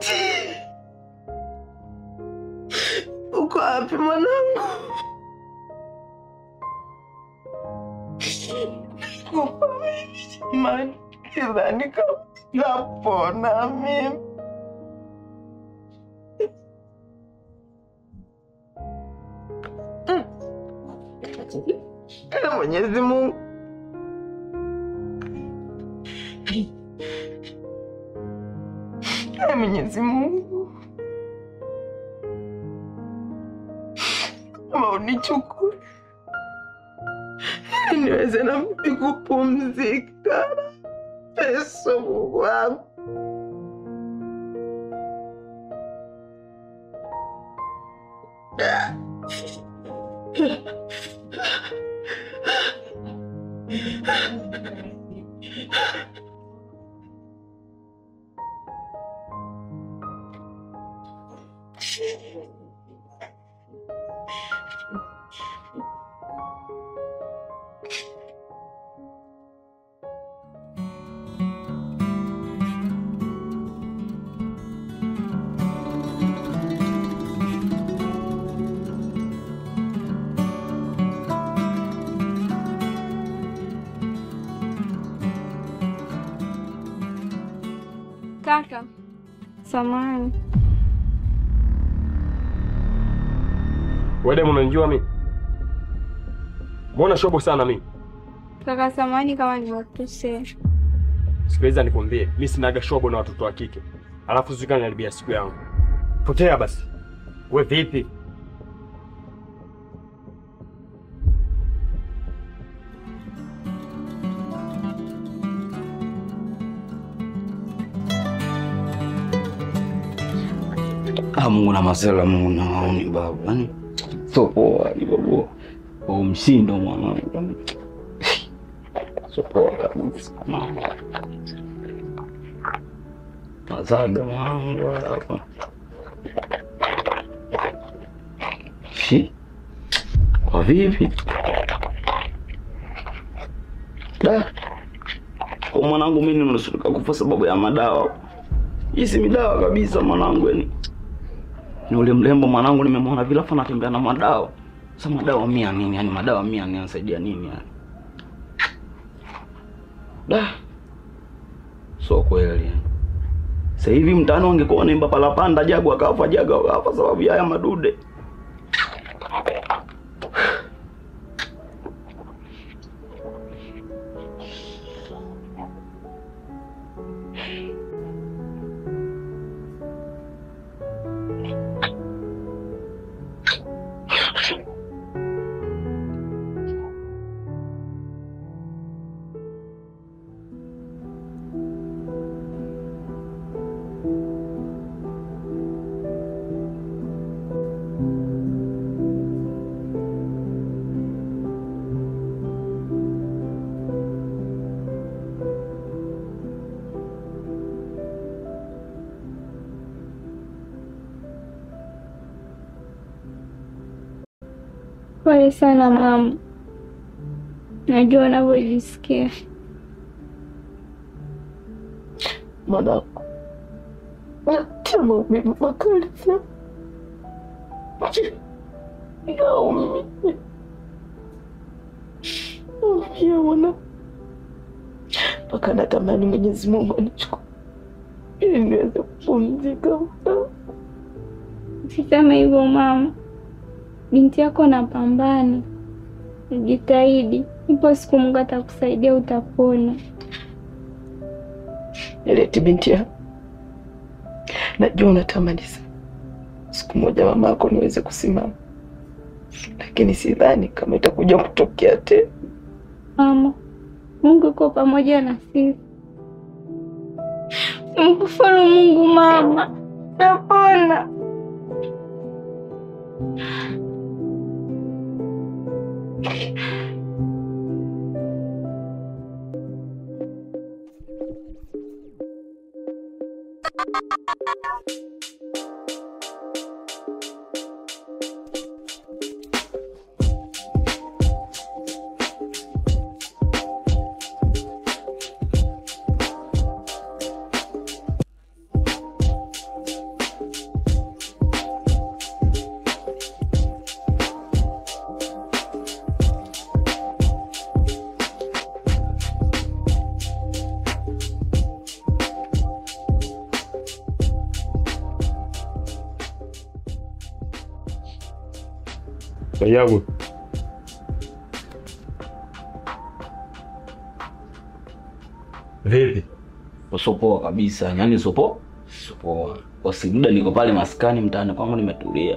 Eleti, uko wapi mwanangu? Kufa mimi jamani, sidhani kama napona mimi. Mwenyezi Mungu, Mwenyezi Mungu, kama unichukue niweze na mimi kupumzika. Yesu Mungu wangu. Kaka, samahani. Wewe demu unanijua mimi? Mbona shobo sana mimi? Kaka, samahani kama nimekukosea. Sikiliza nikwambie, mimi sinaga shobo na watoto wa kike. Alafu sika niharibia siku yangu. Potea basi. Wewe vipi? Mungu na masela, Mungu na maoni babu. Yaani sio poa ni babu. Kwa mshindo mwanangu. Sio poa kabisa. Mazaga mwanangu hapa. Shi? Kwa vipi? Da. Kwa mwanangu mimi nimenusurika kufa sababu ya madawa. Hii si midawa kabisa mwanangu yani. Ni ule mlembo mwanangu nimemwona vile afa anatembea na madawa. Sasa madawa mia nini? Yaani madawa mia nini yanasaidia nini yani? Da. So kweli. Sasa hivi mtaani wangekuwa wanaimba palapanda jagu akafa jagu akafa sababu ya haya madude. Pole sana mama. Najua unavyojisikia. Mwanangu, natia maumivu makali sana. Naumia. Naumia mwanangu. Mpaka natamani Mwenyezi Mungu anichukue ili niweze kupumzika. Usiseme hivyo mama. Binti yako anapambana. Jitahidi. Ipo siku Mungu atakusaidia utapona. Eleti binti yangu, najua unatamani sana siku moja mama yako niweze kusimama, lakini sidhani kama itakuja kutokea tena. Mama, Mungu yuko pamoja na sisi. Mkufuru Mungu mama, utapona. Yangu. Vipi? Usopoa kabisa. Yaani usopoa? Usopoa. Kwa muda niko pale maskani mtaani kwangu nimetulia.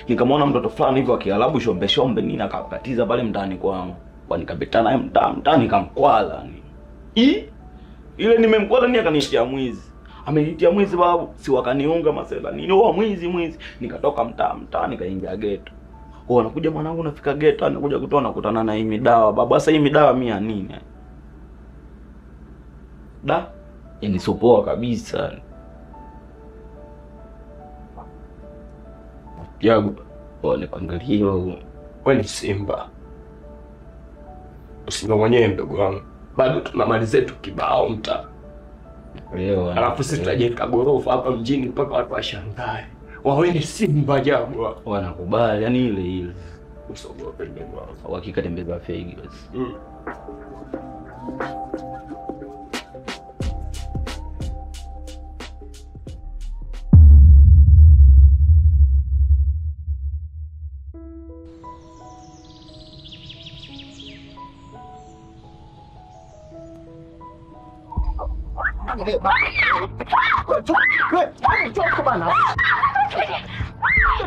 Nikamwona mtoto fulani hivyo akialabu shombe shombe nini akakatiza pale mtaani kwangu. Kwa nikapitana naye mtaani nikamkwala ni. Ile nimemkwala ni akaniitia mwizi. Ameniitia mwizi babu, si wakaniunga masela nini? Oh mwizi mwizi. Nikatoka mtaa nikaingia ghetto. Oh anakuja mwanangu nafika ghetto anakuja kutoa nakutana na hii midawa babu. Sasa hii midawa mimi ya nini? Da, yani sopoa kabisa. Yago, oh nipangalie wewe. Wewe ni simba. Usimba mwenyewe mdogo wangu. Bado tuna mali zetu kibao mtaa. Leo alafu sisi tutajenga gorofa hapa mjini mpaka watu washangae. Wewe ni simba Jago. Wanakubali yani ile ile. Usiogope mdogo wangu. Hakika tembeza fegi basi.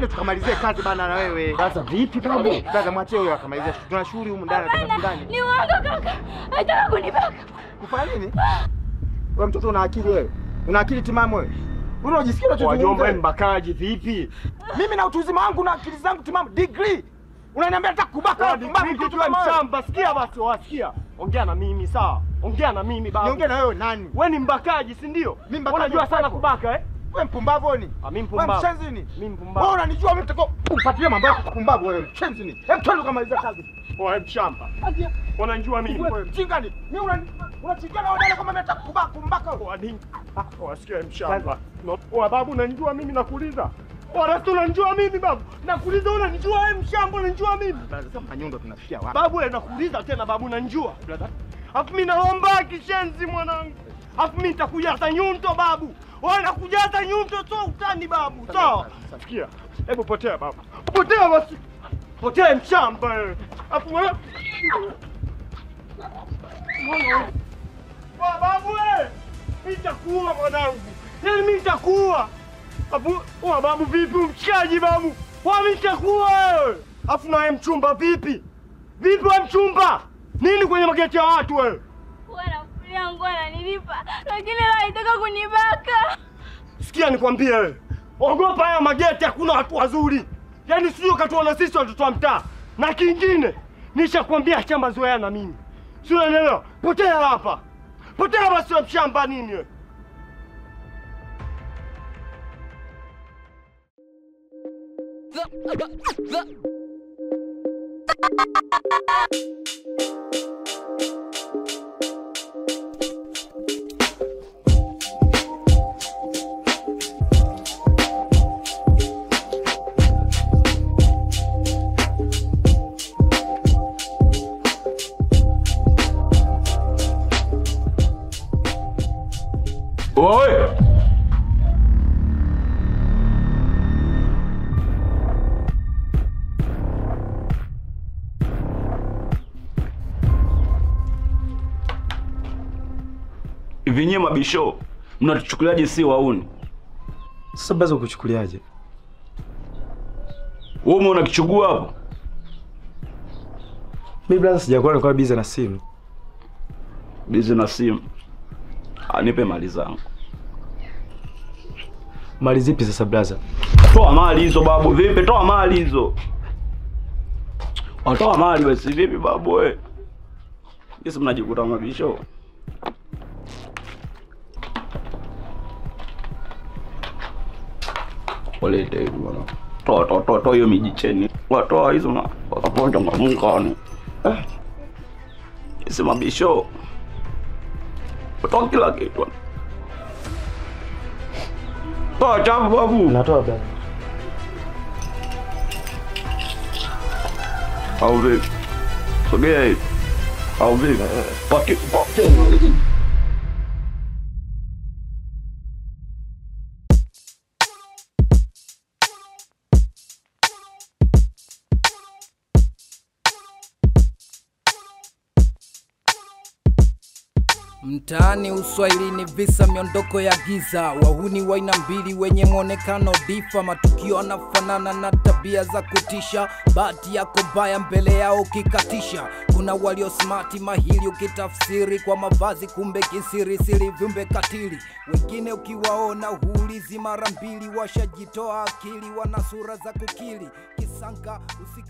Tukamalizie kazi bana na wewe. Sasa vipi babu? Sasa mwachie huyo akamalizie. Tuna shughuli humu ndani nataka ndani. Ni uongo kaka. Anataka kunibaka. Kufanya nini? Wewe mtoto una akili wewe. Una akili timamu wewe. Wewe unajisikia unachozungumza? Wajomba mbakaji vipi? Mimi na utu uzima wangu na akili zangu timamu degree. Unaniambia nataka kubaka mtoto wa mshamba. Sikia basi wasikia. Ongea na mimi sawa? Ongea na mimi babu. Niongee na wewe nani? Wewe ni mbakaji si ndio? Unajua sana kubaka eh? Wewe mpumbavu ni? Ah mimi mpumbavu. Wewe mshenzi ni? Mimi mpumbavu. Wewe unanijua mimi nitakuwa ufuatilie mambo yako mpumbavu wewe mshenzi ni. Hebu twende ukamaliza kazi. Wewe mshamba. Unanijua mimi. Wewe mjinga ni? Mimi unachingana na wewe kama mimi nataka kubaka kumbaka. Wewe nini? Wasikia mshamba. Wewe babu unanijua mimi nakuuliza. Wala unanijua mimi babu. Nakuuliza unanijua wewe mshamba unanijua mimi. Sasa manyundo tunafikia wapi? Babu wewe nakuuliza tena babu unanijua. Brother. Afu mimi naomba kishenzi mwanangu. Afu mimi nitakujaza nyundo babu. Wewe nakujaza nyundo sio utani babu. Sawa? Sikia. Hebu potea babu. Potea basi. Potea mshamba wewe. Afu wewe. Babu wewe. Mimi nitakuua mwanangu. Yaani mimi nitakuua. Afu wa babu vipi mshikaji babu? Wewe mimi nitakuua wewe. Afu na wewe mchumba vipi? Vipi wewe mchumba? Nini kwenye mageti ya watu wewe? Wewe nguo ananilipa, lakini leo anataka kunibaka. Sikia nikwambie wewe. Ogopa haya mageti hakuna watu wazuri. Yaani sio katuona sisi watoto wa mtaa. Na kingine, nishakwambia acha mazoea na mimi. Sio unaelewa? Potea hapa. Potea basi wewe mshamba nini wewe? Oi! Hivi nyie mabisho mnatuchukuliaje si wauni? Sasa baza kuchukuliaje? Wewe umeona kichugua hapo? Mimi brother sijakuwa nilikuwa busy na simu. Busy na simu. Anipe mali zangu. Mali zipi sasa brother? Toa mali hizo babu, vipi? Toa mali hizo. Toa mali wewe, vipi babu wewe? Sisi mnajikuta mabisho. Walete hivi bwana. Toa toa toa toa hiyo mijicheni. Watoa hizo na wakaponja mkani. Eh. Sisi mabisho. Toa kila kitu. Toa chafu babu. Natoa brother. Au vipi? Sogea hivi. Au vipi? Paki. Mtaani uswahilini visa miondoko ya giza, wahuni wa aina mbili wenye mwonekano difa, matukio yanafanana na tabia za kutisha, bahati yako mbaya mbele yao ukikatisha. Kuna walio smart mahili ukitafsiri kwa mavazi, kumbe kisirisiri viumbe katili. Wengine ukiwaona huulizi mara mbili, washajitoa akili, wana sura za kukili kisanga usika.